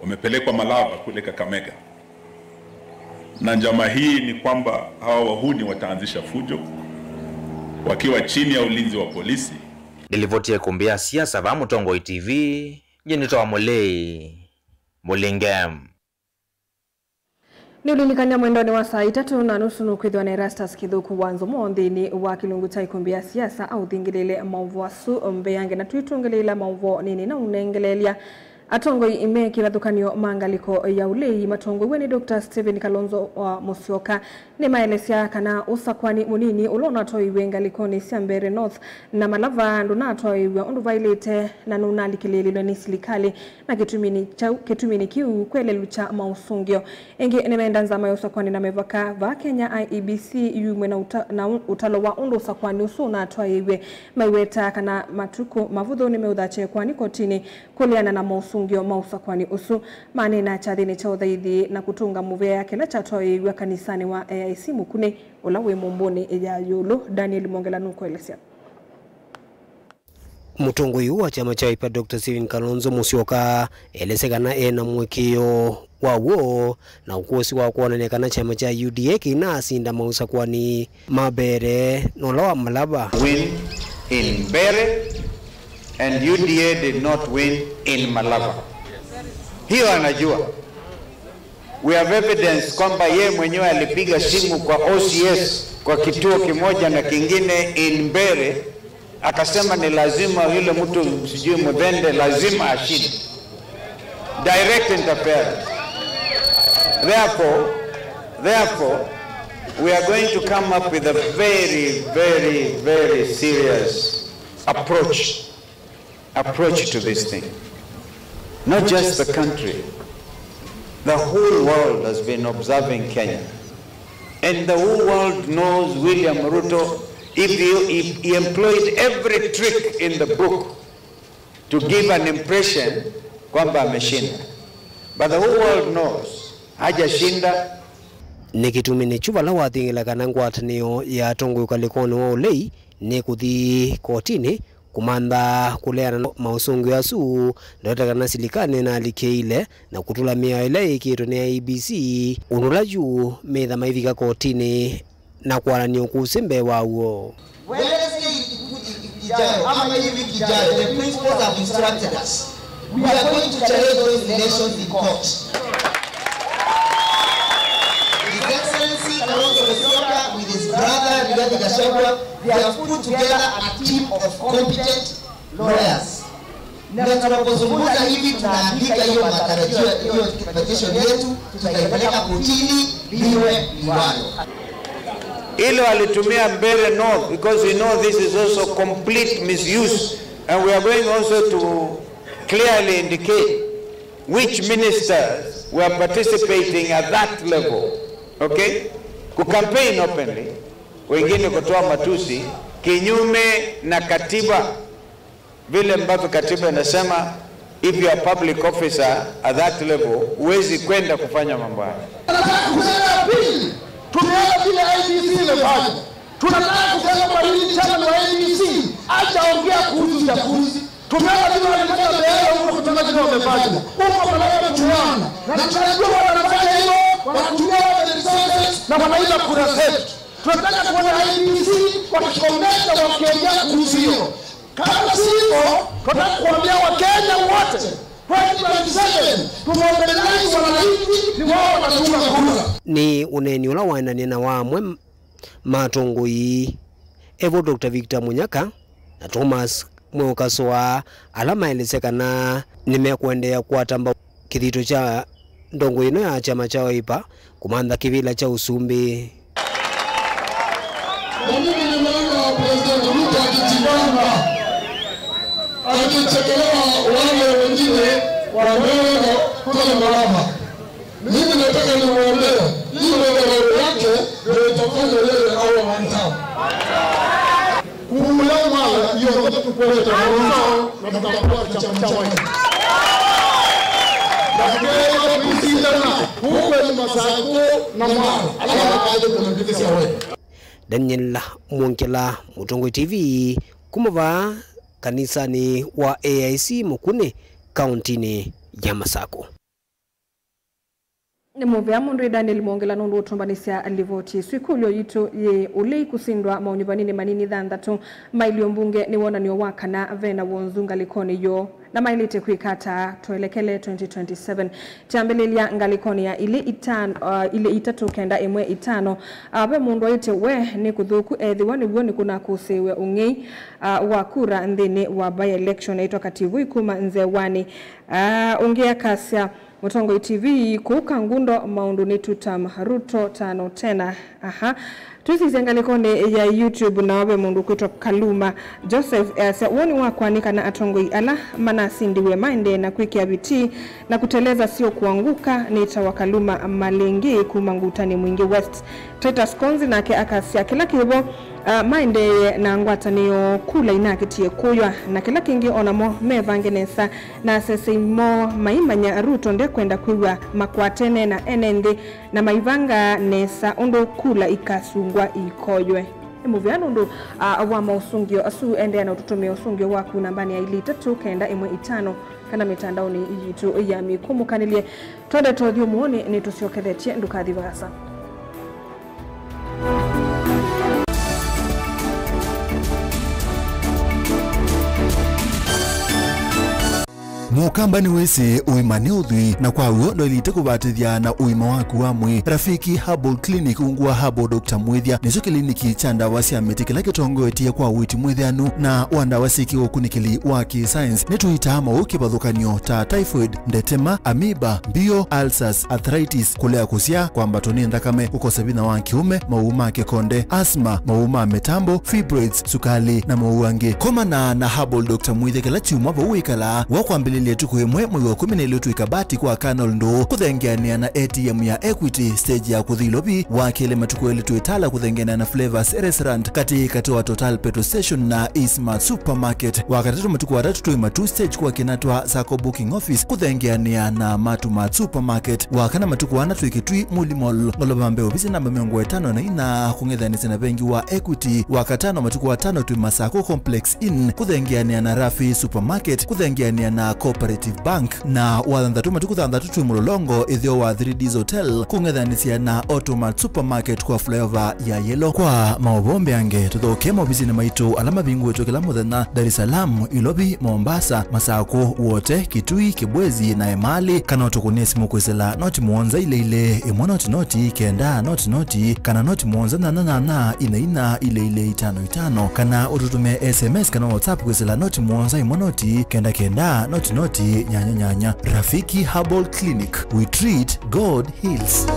wamepelekwa Malava kule Kakamega. Na njama hii ni kwamba hawa wahuni wataanzisha fujo wakiwa chini ya ulinzi wa polisi. Nĩlivotie ĩkũmbĩ ya siasa vaa Mũtongoi T V, nyie nĩtawa Mũlei Mũlinge. Nĩũlilikany'a mwendonĩ wa saa itatũ na nusu nũkwĩthĩwa na Erastus Kĩthũku wa Nzomo nthĩnĩ wa kĩlungu kya ĩkũmbĩ ya siasa aũthingĩlĩĩle maũvoo asu mbeange, na twĩtũngĩlĩĩla maũvoo nĩnĩ na ũnengeleelya. Atongoi me kĩvathũkany'o ma ngalĩko ya ũlei matongoew'e nĩ Doctor Stephen Kalonzo wa Musyoka nĩmaelesya kana ũsakũani mũnini ũla ũnatwaĩiw'e ngalĩkonĩ sya Mbeere North na Malava ndũnatwaĩĩw'a ũndũ vaĩlĩte na nũnalikĩlĩĩlilwe nĩ silikalĩ, na kĩtuminĩ kyaũ, kĩtuminĩ kĩu kwelelukya maũsũngĩo. Ĩngĩ nĩmenda nzama ya ũsakũani na mĩvaka vaa Kenya, I E B C, yumw'e na ũta-, na ũ-, ũtalo wa ũndũ ũsakũani ũsu ũnatwaĩĩw'e. Maiweta kana matukũ mavũthũ nĩmeũthatya ĩkoani kotinĩ kũleana na maũsũngĩo ma ũsakũani ũsu. Maneena kyathĩnĩ kya ũthaithi na kũtũnga mũvea kĩla kyatwaĩĩw'a kanisanĩ wa A I C Mũkunĩ, ũla wĩ Mũmbũnĩ ya Ĩũlũ. Daniel Mongela nũkũelesya. Mũtongoi ũũ wa kyama kya Wiper, Doctor Stephen Kalonzo Musyoka, elesya kana e na mũĩkĩĩo wa w'o na ũkũsĩ wa kwonany'a kana kyama kya U D A kĩinaasinda maũsakũani ma Mbeere na ũla wa Malava. Win in Mbeere and U D A did not win in Malava. Hiyo anajua. We have evidence kwamba yeye mwenyewe alipiga simu kwa O C S kwa kituo kimoja na kingine in Mbeere, akasema ni lazima yule mtu sijui Muthende lazima ashinde. Direct interference. Therefore, therefore, we are going to come up with a very, very, very serious approach, approach to this thing. Not just the country, the whole world has been observing Kenya. And the whole world knows William Ruto, if he, if he employed every trick in the book to give an impression kwamba ameshinda. But the whole world knows, hajashinda. Nĩ kĩtuminĩ kyu vala wathingĩla kana ngwatanĩo ya atongoi ũkalĩkonĩ wa ũlei nĩ kũthi kotinĩ kũmantha kũleana na maũsũngĩo asu, ndaweta kana silikalĩ nĩnalikĩĩile na kũtũla mĩao ĩla yĩkĩĩtwe nĩ I E B C, ũndũ ũla yu metha maivika kotinĩ na kũanany'a ũkũsĩ mbee wa w'o. Wednesday ijayo, ama hii wiki ijayo, the principals have instructed us. We are going to challenge those elections in court. His Excellency Kalonzo Musyoka with his brother Rigathi Gachagua, they have put together a team of competent lawyers. Na tunapozungumza hivi, tunaandika hiyo matarajio, hiyo petition yetu, tutaipeleka kotini liwe liwalo. Ile walitumia Mbeere North, because we know this is also complete misuse, and we are going also to clearly indicate which ministers were participating at that level, okay? Ku campaign openly, wengine kutoa matusi kinyume na katiba. Vile ambavyo katiba inasema, if you are public officer at that level, huwezi kwenda kufanya mambo haya. Tunataka kusema ya pili, tumeona vile I E B C imefanya. Tunataka kusema kwa nini chairman wa I E B C hajaongea kuhusu uchaguzi. Tumeona vile walifanya mbele huko, tumeona vile wamefanya. Huko Malava tunaona. Na tunajua wanafanya hivyo, wanatumia the resources na wanaiba kura zetu. Tunataka kuona I E B C wakikomesha wakiongea kuhusu hiyo. Kama sivyo, tunataka kuambia Wakenya wote, twenty twenty-seven, tumobilize wananchi, ni wao watatunga kura. Nĩ ũneeni ũla waendanie na wa amwe ma atongoi, evo Doctor Victor Munyaka na Thomas Mweũkasũa, ala maelesya kana nĩmekũendeea kũkwata mbau kĩthito kya ndongoi ĩno ya kyama kya Wiper kũmantha kĩvĩla kya ũsumbĩ. Na mimi nimeona President Ruto akijibamba, akichekelea wale wengine wanaenda kule Malava. Mimi nataka nimwambie, hii madharau yake ndio itafanya yeye awe one term. Kula Mwala, hiyo ndio tukwenda na Ruto, na tutakuwa chama cha Wiper. Na tukiweza kushindana huko ni Masaku na Mwala, alafu kaje kuna kiti cha Wiper. Daniel Mwongela, Mũtongoi T V, kuma vaa kanisanĩ wa A I C Mũkunĩ, kauntinĩ ya Masaku. Nĩ mũvea mũndũ ĩ Daniel Mwongela nũndũ ũtũmbanĩsya livoti ĩsu. Ĩkũlyo yitũ yĩ, ũlei kũsindwa maũnyuvanĩnĩ manini thanthatũ mailyo mbunge nĩ wonany'o wa kana ve na wonzu ngalĩkonĩ yoo, na maĩlĩte kwĩka ata? Twelekele twenty twenty-seven. Kyambĩlĩlya ngalĩkonĩ ya ilĩ itano, uh, ilĩ itatũ kenda ĩmwe itano. Uh, ve mũndũ aĩtye we nĩ kũthũku ethĩwa nĩw'o nĩkũnakũsĩĩwe ũng'ei, uh, wa kura nthĩnĩ wa by-election. Aitwa Kativui kuma Nzewanĩ. Uh, ũngĩ akasya, Mũtongoi T V, kũu Kangundo maũndũ nĩ tutam, Ruto tano tena. Aha. Twĩsisye ngalĩkonĩ ya YouTube, nao ve mũndũ kwĩtwa Kaluma Joseph easya, woni wakwa nĩ kana atongoi ala manasindiwe maendee na kwĩkĩa vitii na kuteleza sio kuanguka. Nĩtawa Kaluma Malĩngĩ kuma Ngutani Mwingĩ West. Titus Konzi nake akasya, kĩla kĩvo, ah, maendee na ngwatanĩo, kula inakĩtie kũywa, na kĩla kĩngĩ onamo mevange nesa na asesei moo maimanya Ruto ndekwenda kwĩw'a makwatene na ene nthĩ na maivanga nesa ũndũ kula ikasungwa ikoywe. Nĩ mũvea nũndũ, ah, wa maũsũngĩo asu. Endeea na ũtũtũmĩa ũsũngĩo waku nambanĩ ya ilĩ itatũ kenda ĩmwe itano kana mĩtandaonĩ yitũ ya mĩkũmũkanĩlye. Twendete ũthyũmũonĩ, nĩtũsyokethetye, ndũkathi vaasa. Mũkamba nĩwĩsĩ ũima nĩ ũthwii, na kwa w'o ndwaĩlĩte kũvatĩthya na ũima waku wa mwĩĩ. Rafiki Herbal Clinic ungu wa Herbal Doctor Mwĩthya nĩkyo kĩliniki kya ndawa sya mĩtĩ kĩla kĩtongoetye kwa ũiiti mwĩthĩanu na wa ndawa syĩ kĩũkunĩkĩli wa kĩ-science. Nĩtũitaa maũũ kĩvathũkany'o ta typhoid, ndetema, amoeba, mbio, ulcers, arthritis, kũlea kũsyaa, kwambatwa nĩ nthakame, kũkosa vinya wa kĩũme, maũũ ma kĩkonde, asthma, maũũ ma mĩtambo, fibroids, sukali, na maũũ angĩ. Komana na Herbal Doctor Mwĩthya kĩla kyumwa vau wĩkalaa. Wa kwambĩlĩlya ĩtukũ ĩmwe mwei wa kũmi na ilĩ twĩ Kabati kwa Colonel Ndũũ, kũthengeanĩa na A T M ya Equity, stage ya kũthi Ilovi. Wa kelĩ matukũ elĩ twĩ Tala kũthengeanĩa na Flavors Restaurant, katĩ katĩ wa Total Petrol Station na Eastmart Supermarket. Wa katatũ matukũ atatũ twĩ Matuu stage kwa Kinatwa Sacco Booking Office, kũthengeanĩa na Matu Mart Supermarket. Wa kana matukũ ana twĩ Kitui Muli Mall, ngolova mbee ovisi namba mĩongo ĩtano na ina, kũng'ethanĩsya na vengi wa Equity. Wa katano matukũ atano twĩ Masako Complex Inn, kũthengeanĩa na Rafi Supermarket, kũthengeanĩa na Cooperative Bank. Na wa thanthatũ matukũ thanthatũ twĩ Mũlolongo, ĩtheo wa Three Ds Hotel, kũng'ethanĩsya na Automart Supermarket kwa flyover ya Yellow. Kwa maũvoo mbeange, tũthokee maovisinĩ maitũ ala mavingũĩtwe kĩla mũthenya, Dar es Salaam, Ilovi, Mombasa, Masako, Wote, Kitui, Kibwezi, na Emali, kana ũtũkũnĩe simũ kwĩsĩla noti mũonza ilĩ ilĩ, ĩmwe noti noti, kenda noti noti, kana noti mũonza nyanya nyanya, ina ina, ilĩ ilĩ, itano itano, kana ũtũtũmĩe S M S kana WhatsApp kwĩsĩla noti mũonza ĩmwe noti, kenda kenda, noti noti, nyanya nyanya. Rafiki Herbal Clinic, we treat, God heals.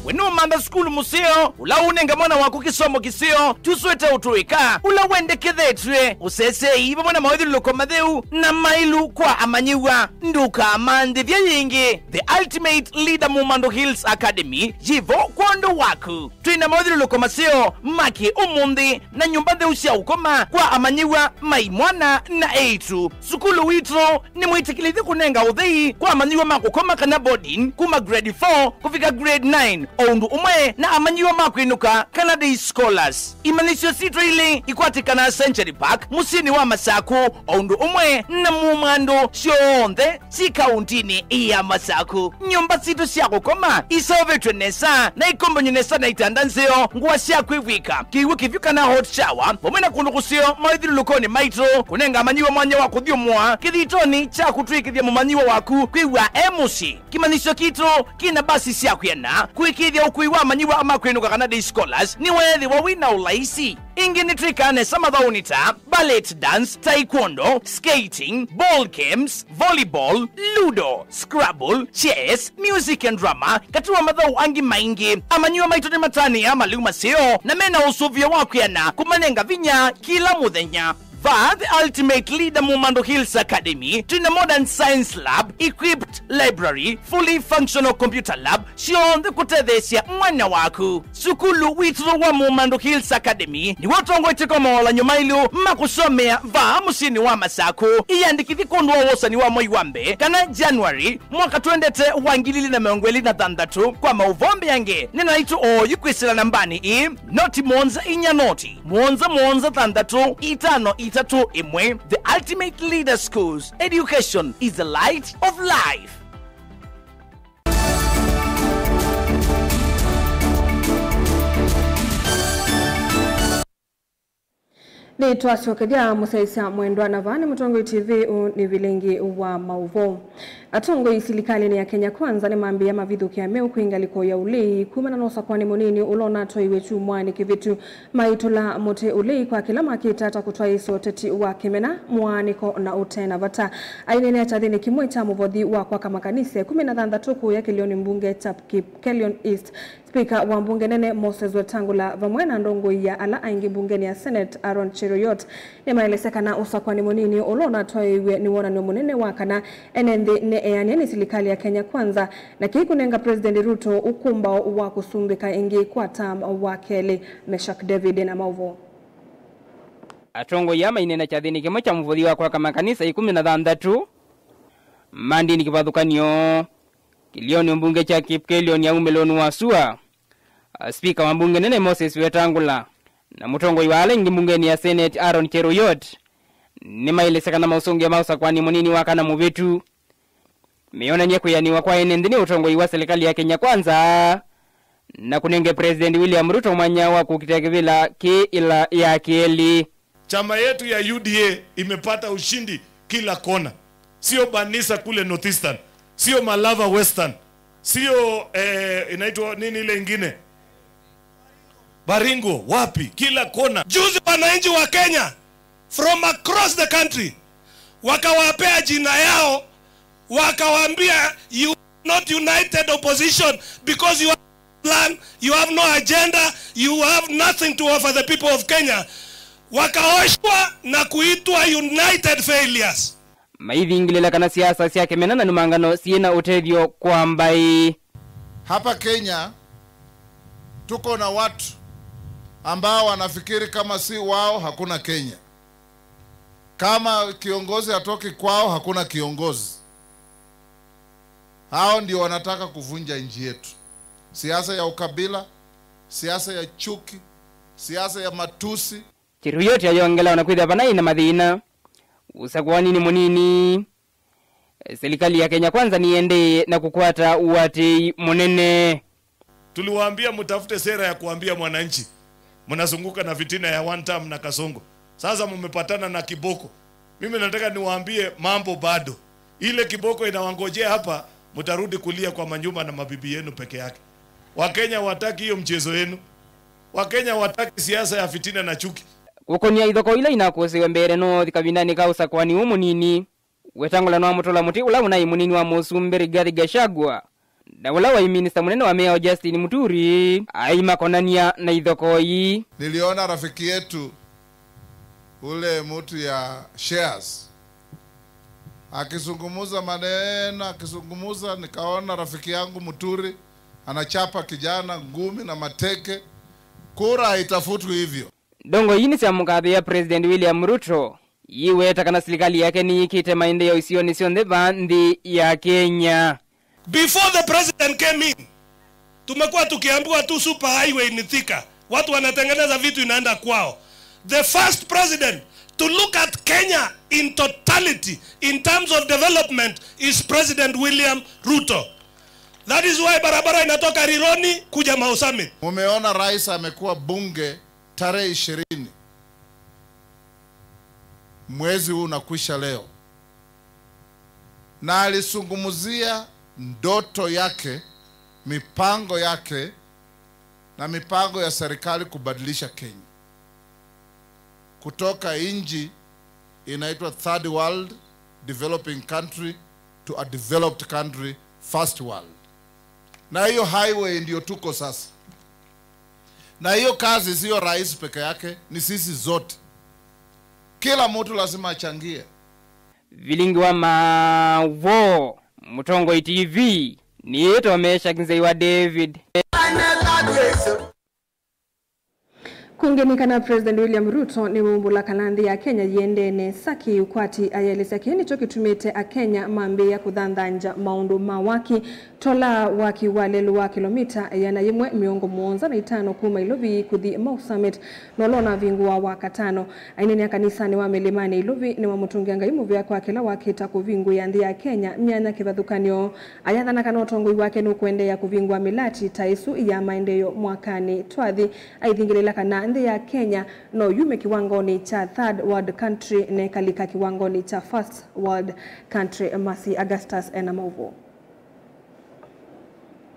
We nũmantha sukulu mũseo, ũla ũnenga mwana waku kĩsomo kĩseo, tũswete ũtũĩka, ũla wendekethetw'e, ũsesei vamwe na mawĩthyũlũlũko matheu na maĩlu kwa amanyĩw'a. Ndũkamanthĩthye yĩngĩ. The Ultimate Leader Mumando Hills Academy yĩ vo kwondũ waku. Twĩ na mawĩthyũlũlũko maseo ma kĩ-ũmũnthĩ na nyũmba ntheu sya ũkoma kwa amanyĩw'a ma imwana na eĩtu. Sukulu witũ nĩmwĩtĩkĩlĩthye kũnenga ũthei kwa amanyĩw'a ma kũkoma kana boarding kuma grade four kũvika grade nine, o ũndũ ũmwe na amanyĩw'a ma kwĩnũka kana day scholars. Imanyĩsyo sitũ ilĩ ikwatĩkanaa Century Park, mũsyĩnĩ wa Masaku, o ũndũ ũmwe na Mumando syonthe syĩ kauntinĩ ya Masaku. Nyũmba sitũ sya kũkoma iseũvĩtw'e nesa na ikombany'o nesa na itanda nzeo, ngũa sya kwĩvw'ĩka, kĩw'ũ kĩvyũ kana hot shower, vamwe na kũndũ kũseo mawĩthyũlũlũkonĩ maitũ, kũnenga amanyĩw'a mwanya wa kũthyũmũa kĩthitonĩ kya kũtw'ĩkĩthya mũmanyĩw'a waku kwĩw'a e mũsyĩ. Kĩmanyĩsyo kitũ kĩna mbasi sya kwĩana kũĩkĩĩthya Ũkui wa amanyĩw'a ma kwĩnũka kana day scholars nĩweethĩwa wĩ na ũlaisi. Ĩngĩ nĩtwĩkaa nesa mathaũnĩ ta ballet dance, taekwondo, skating, ball games, volleyball, ludo, scrabble, chess, music and drama, katĩ wa mathaũ angĩ maingĩ. Amanyĩw'a maitũ nĩmatanĩaa malĩu maseo na mena ũsũvĩo wa kwĩana kũmanenga vinya kĩla mũthenya. Vaa The Ultimate Leader Mumandu Hills Academy, twĩna modern science lab, equipped library, fully functional computer lab, syonthe kũtetheesya mwana waku. Sukulu witũ wa Mumandu Hills Academy nĩw'o ũtongoetye kwa mawalanyo mailũ ma kũsomea vaa mũsyĩnĩ wa Masaku. Ĩyandĩkĩthye kwondũ wa wosani wa mwei wa mbee kana January mwaka twendete wa ngili ilĩ na mĩongo ĩlĩ na thanthatũ. Kwa maũvoo mbeange, nena naitũ oyu kwĩsĩla nambanĩ ĩĩ, noti mũonza inya noti, mũonza mũonza thanthatũ itano itatũ ĩmwe. The Ultimate Leader Schools, education is the light of life. Nĩtwasyokethya mũsyaĩĩsya mwendwa, na vaa nĩ Mũtongoi T V. Ũũ nĩ vilingi wa maũvoo. Atongoi silikalĩnĩ ya Kenya Kwanza nĩmambĩĩa mavithũkĩa meũ kwĩ ngalĩko ya ũlei kumana na ũsakũani mũnini ũla ũnatwaiwe kyumwanĩ kĩvĩtu. Maitũla mũtĩ ũlei kwa kĩla makĩtaa ta kũtwaĩĩsya ũteti wa kĩmena, mũaanĩko na ũte na vata. Aineenea kyathĩnĩ kĩmwe kya mũvothi wa kwaka makanisa ĩkũmi na thanthatũ kũya kĩlĩonĩ mbunge kya Kipkelion East, Spika wa mbunge nene Moses Wetangula vamwe na ndongoi ya ala aingĩ mbungenĩ ya Senate Aaron Cheruiyot nĩmaelesya kana ũsakũani mũnini ũla ũnatwaĩiw'e nĩ wonany'o mũnene wa kana ene nthĩ nĩ eanĩe nĩ silikalĩ ya Kenya Kwanza, na kĩĩ kũnenga President Ruto ũkũmbaũ wa kũsumbĩka ĩngĩ kwa term wa kelĩ. Meshack David na maũvoo. Atongoi aa maineena kyathĩnĩ kĩmwe kya mũvothi wa kwaka makanisa ĩkũmi na thanthatũ ma ndini kĩvathũkany'o kĩlĩonĩ mbunge kya Kipkelion ya umĩlonĩ wa sua. Spika wa mbunge nene Moses Wetangula na mũtongoi wa ala aingĩ mbungenĩ ya Senate Aaron Cheruiyot nĩmaelesya kana maũsũngĩo ma ũsakũani mũnini wa kana mũvĩtu meonany'a kwĩanĩwa kwa ene nthĩ nĩ ũtongoi wa silikalĩ ya Kenya Kwanza na kũnenge President William Ruto mwanya wa kũkita kĩvĩla kĩ ĩla ya kelĩ. Chama yetu ya U D A imepata ushindi kila kona, sio Banisa kule North Eastern, sio Malava Western, sio eh, inaitwa nini ile ingine, Baringo, wapi, kila kona. Juzi wananchi wa Kenya from across the country wakawapea jina yao, wakawaambia, "You are not united opposition because you have no plan, you have no agenda, you have nothing to offer the people of Kenya." Wakaoshwa na kuitwa united failures. Maithingĩlĩla kana siasa sya kĩmena na nũmangano syĩ na ũtethyo kwa mbaĩ. Hapa Kenya tuko na watu ambao wanafikiri kama si wao hakuna Kenya. Kama kiongozi hatoki kwao, hakuna kiongozi. Hao ndio wanataka kuvunja nchi yetu. Siasa ya ukabila, siasa ya chuki, siasa ya matusi. Cheruiyot ayongela ona kwĩthĩwa vanaĩ na mathĩna ũsakũaninĩ mũnini, silikalĩ ya Kenya Kwanza nĩyendee na kũkwata ũatĩĩi mũnene. Tuliwaambia mtafute sera ya kuambia mwananchi. Mnazunguka na fitina ya one term na Kasongo. Sasa mmepatana na kiboko. Mimi nataka niwaambie mambo bado. Ile kiboko inawangojea hapa, mtarudi kulia kwa manyumba na mabibi yenu peke yake. Wakenya wataki hiyo mchezo yenu. Wakenya wataki siasa ya fitina na chuki. Kũkonia ithokoi ila inakũsĩwe mbee North kavindanĩ ka ũsakũani ũũ mũnini, Wetangula nĩwamũtũla mũtĩ ũla ũnaĩ mũnini wa mũsumbĩ Rigathi Gachagua, na ũla waĩ minista mũnene wa mĩao Justin Muturi aimakonania na ithokoi. Niliona rafiki yetu ule mtu ya shares akizungumza maneno, akizungumza, nikaona rafiki yangu Muturi anachapa kijana ngumi na mateke. Kura haitafutwi hivyo. Ndongoi ii nĩsyamũkathĩĩa President William Ruto, iiweta kana silikalĩ yake nĩyĩkĩte maendeeo isionĩ syonthe vaa nthĩ ya Kenya. Before the president came in, tumekuwa tukiambiwa tu super highway ni Thika. Watu wanatengeneza vitu inaenda kwao. The first president to look at Kenya in totality in terms of development is President William Ruto. That is why barabara inatoka Rironi kuja Mau Summit. Mumeona rais amekuwa bunge tarehe ishirini. Mwezi huu unakwisha leo. Na alizungumzia ndoto yake, mipango yake na mipango ya serikali kubadilisha Kenya kutoka nchi inaitwa third world developing country to a developed country, first world. Na hiyo highway ndio tuko sasa. Na hiyo kazi sio rais peke yake, ni sisi zote. Kila mtu lazima achangie. Vilingi wa Maũvoo, Mũtongoi T V, nĩĩtwa Meshack Nzeiwa David. Kũngĩ nĩ kana President William Ruto nĩwaumbũla kana nthĩ ya Kenya yĩendee nesa kĩũkwati, ayaelesya kĩĩ nĩkyo kĩtumĩte Akenya mambĩĩa kũthanthangya maũndũ ma waki, tola waki wa lelũ wa kĩlomita ĩana yĩmwe mĩongo mũonza na itano kuma Ilovi kũthi Mau Summit, na ũla ũnavingũa Wakatano. Aineenea kanisanĩ wa Mĩlĩmanĩ Ilovi nĩmamũtũngĩa Ngai mũvea kwa kĩla wakĩta kũvingũĩa nthĩ ya Kenya myanya kĩvathũkany'o. Ayathana kana ũtongoi wake nũkũendeea kũvingũa mĩlati ta ĩsu ya maendeeo mwakanĩ twathi, aithingĩlĩla kana nthĩ ya Kenya no yume kĩwangonĩ kya third world country na ĩkalika kĩwangonĩ kya first world country. Mercy Augustus ena maũvoo.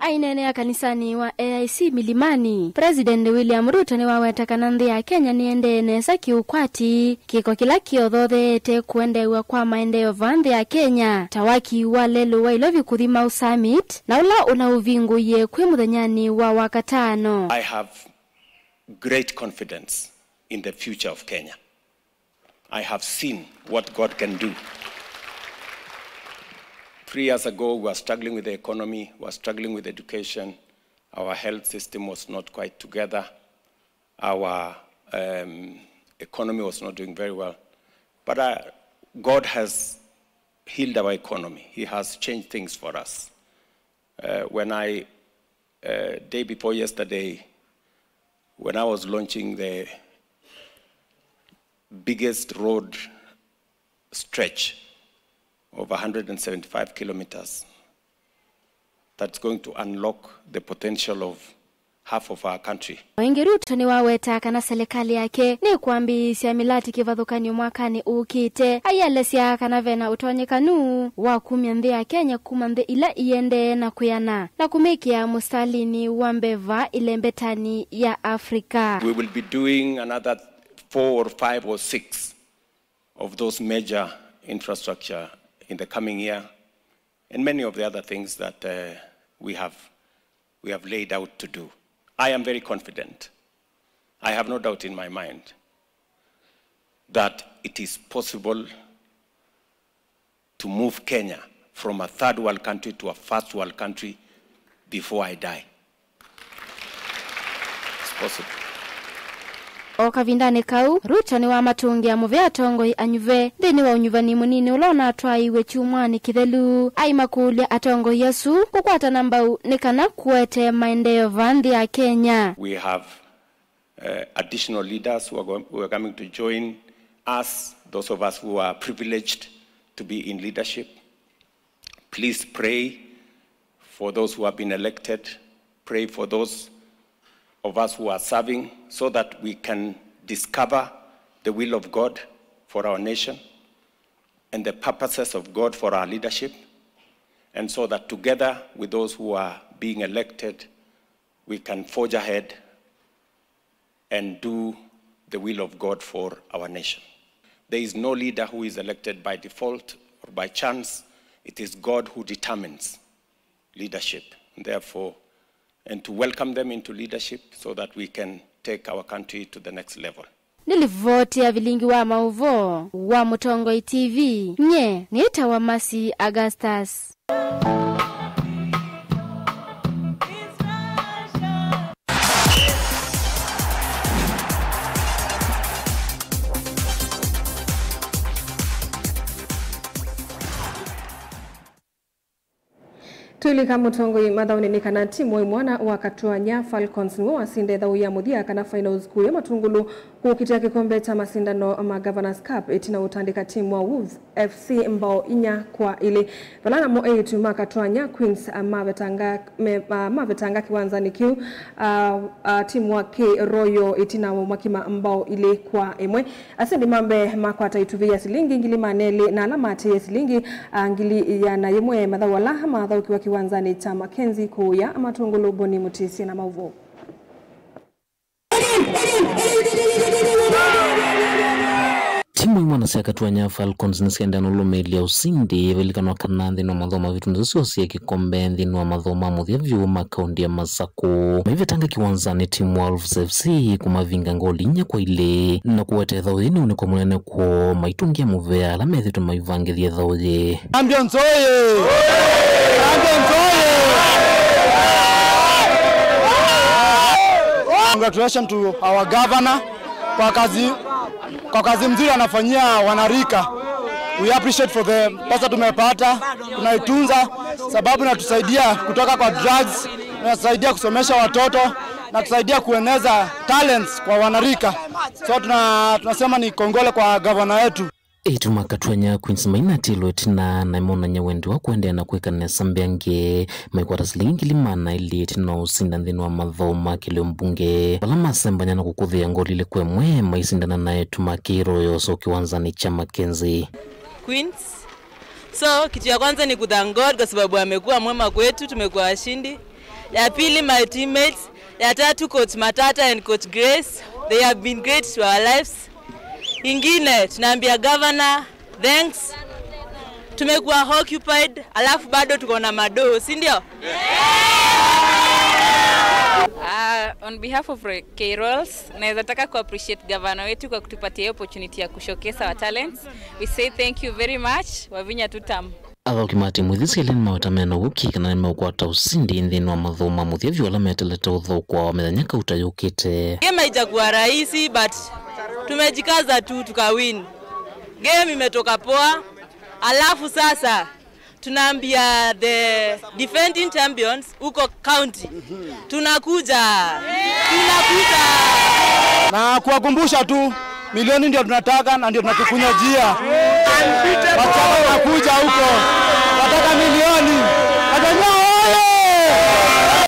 Aineenea kanisanĩ wa A I C Milimani, President William Ruto nĩwaweta kana nthĩ ya Kenya nĩendee nesa kĩũkwati, kĩko kĩla kĩothootheete kũendeew'a kwa maendeeo vaa nthĩ ya Kenya, ta waki wa lelũ wa Ilovi kũthi Mau Summit, na ũla ũnaũvingũie kwĩ mũthenyanĩ wa Wakatano. I have great confidence in the future of Kenya. I have seen what God can do. Three years ago, we were struggling with the economy, we were struggling with education, our health system was not quite together, our, um, economy was not doing very well. But, uh, God has healed our economy. He has changed things for us. Uh, when I, uh, day before yesterday, when I was launching the biggest road stretch of a hundred and seventy-five kilometers that's going to unlock the potential of half of our country. O ĩngĩ, Ruto nĩwaweta kana selekalĩ yake nĩkwambĩĩsya mĩlati kĩvathũkany'o mwakanĩ ũkĩte, aielesya kana vena ũtonyekanu wa kumya nthĩ ya Kenya kuma nthĩ ila iendee na kwĩana, na kũmĩkĩa mũstalinĩ wa mbee vaa ĩlembetanĩ ya Africa. We will be doing another four or five or six of those major infrastructure in the coming year, and many of the other things that, uh, we have, we have laid out to do. I am very confident. I have no doubt in my mind that it is possible to move Kenya from a third world country to a first world country before I die. It's possible. O kavindanĩ kau, Ruto nĩwamatũngĩa mũvea atongoi anyuve nthĩnĩ wa ũnyuvani mũnini ũla ũnatwaĩiwe kyumwanĩ kĩthelu, aimakũlya atongoi asu kũkwatana mbau nĩ kana kũete maendeeo vaa nthĩ ya Kenya. We have uh, additional leaders who are, go- who are coming to join us, those of us who are privileged to be in leadership. Please pray for those who have been elected. Pray for those of us who are serving so that we can discover the will of God for our nation and the purposes of God for our leadership, and so that together with those who are being elected, we can forge ahead and do the will of God for our nation. There is no leader who is elected by default or by chance. It is God who determines leadership. Therefore, and to welcome them into leadership so that we can take our country to the next level. Nĩ livoti ya vilingi wa maũvoo wa Mũtongoi T V, nye nĩtawa Mercy Augustus. Twĩlika mũtongoi mathaũnĩ nĩ kana timu wa imwana wa Katwanya Falcons nĩw'o wasinde ĩthaũ ya mũthya kana finals kũya Matungulu kũkitĩa kĩkombe kya masindano ma Governors Cup ĩtina ũtandĩka timu wa Wolves F C mbao inya kwa ilĩ. Vala namo eĩtu ma Katwanya Queens, ah, mavetanga, me, ah, mavetanga kĩwanzanĩ kĩu, ah, ah, timu wa K Royal ĩtina wa makima mbao ilĩ kwa ĩmwe. Asindi ma mbee makwata ĩtuvi ya silingi ngili maana elĩ, na ala matĩĩe silingi, ah, ngili ĩana yĩmwe. Mathaũ ala mathaũkiwa kĩwanzanĩ kya Mackenzie kũũya Matungulu. Boni Mũtĩsye na maũvoo. Timu imwe na sya Katuanya Falcons nĩsyaendea na ũlũmĩĩlya ũsindi ĩvĩlikanwa kana nthĩnĩ wa mathaũ mavĩtu nĩsyo syosie kĩkombe nthĩnĩ wa mathaũ ma mũthya vyũ ma kaũndĩ ya Masakũ. Maivetanga kĩwanzanĩ timu Wolves F C kũmavinga ngoli inya kwa ilĩ na kũweta ĩthaũ yĩĩ nĩ ũnĩko mũnene kwoo maitũngĩa mũvea ala methĩtwe maivangĩthya ĩthaũ yĩĩ. Champions oye! Champions oye! Congratulations to our governor kwa kazi, kwa kazi mzuri anafanyia wanarika. We appreciate for the pesa tumepata, tunaitunza sababu inatusaidia kutoka kwa drugs, inasaidia kusomesha watoto na kusaidia kueneza talents kwa wanarika. So tuna, tunasema ni kongole kwa gavana wetu. Ĩtu ma Katuanya Queens mainatĩlwe ĩtina na ĩmonany'a wendi wa kũendeea na kwĩka nesa mbeange. Maikwata silingi ngili maana elĩ ĩtina wa ũsinda nthĩnĩ wa mathaũ ma kĩlĩo mbunge vala masembany'a na kũkũthĩa ngoli ilĩ kwa ĩmwe maisindana na ĩtu ma K Royals o kĩwanzanĩ kya Mackenzie. Queens. So kitu ya kwanza ni kuthank God kwa sababu amekuwa mwema kwetu, tumekuwa washindi. Ya pili, my teammates. Ya tatu, coach Matata and coach Grace, they have been great to our lives. Ingine tunaambia governor thanks. Tumekuwa occupied alafu bado tuko na madoo, si ndio? Uh, on behalf of Re- K Royals, naweza taka ku appreciate governor wetu kwa kutupatia hii opportunity ya ku showcase our talents. We say thank you very much. Wavinya tutam. Athaũki ma timu ithi syelĩ nĩmaweta mena ũkĩ kana nĩmeũkwata ũsindi nthĩnĩ wa mathaũ ma mũthya vyũ ala metelete ũthaũkwa wa mĩthenya kauta yũkĩte. Game haijakuwa rahisi, but tumejikaza tu tukawin. Game imetoka poa. Alafu sasa tunaambia the defending champions huko county. Tunakuja. Tunakuja. Na kuwakumbusha tu, milioni ndio tunataka na ndio tunatukunywa jia. Wachama wanakuja huko. Nataka milioni. Katuanya oye!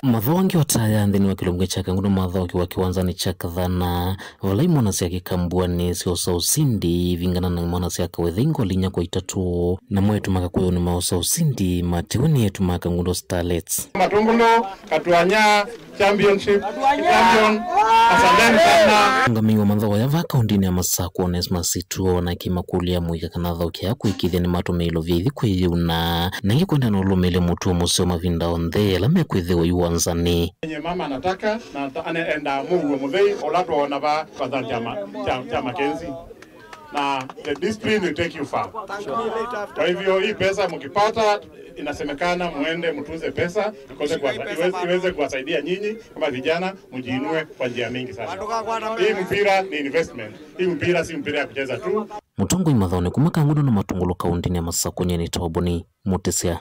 Mathaũ angĩ otaya nthĩnĩ wa kĩlungu kya Kangundo mathaũkiwa kĩwanzanĩ kya Kathana. Vala imwana sya Kĩkambuanĩ syosa ũsindi ivingana na imwana sya Kawethei ngoli inya kwa itatũ, namo eĩtu ma Kakũyũ nĩmaosa ũsindi matewe nĩ eĩtu ma Kangundo Starlets. Matungulu, Katuanya, championship, champion, asanteni sana. Ũngamĩi wa mathaũ aya va kaũndĩnĩ ya Masakũ Onesmus Ituo na kĩmakũlya mũika kana athaũki aya kũĩkĩĩthya nĩmatũmĩie ilovia ithi kwĩyĩuna na ingĩ kwenda na ũlũmĩĩlya mũtuo mũseo mavinda onthe ala mekwĩthĩwa iwanzanĩ. Yenye mama anataka na ata- ane- enda mũuo mũthei ũla twaona va kwanza chama cha, cha Mackenzie. Na the discipline will take you far. Kwa hivyo hii pesa mkipata, inasemekana muende mtuze pesa ikose kuwasa- iweze, iweze kuwasaidia nyinyi kama vijana mjiinue kwa njia mingi sana. Hii mpira ni investment. Hii mpira si mpira ya kucheza tu. Mũtongoi mathaũnĩ kuma Kangundo na Matungulu kaũndĩnĩ ya Masakũ nĩ Anita Wambũni Mũtĩsya.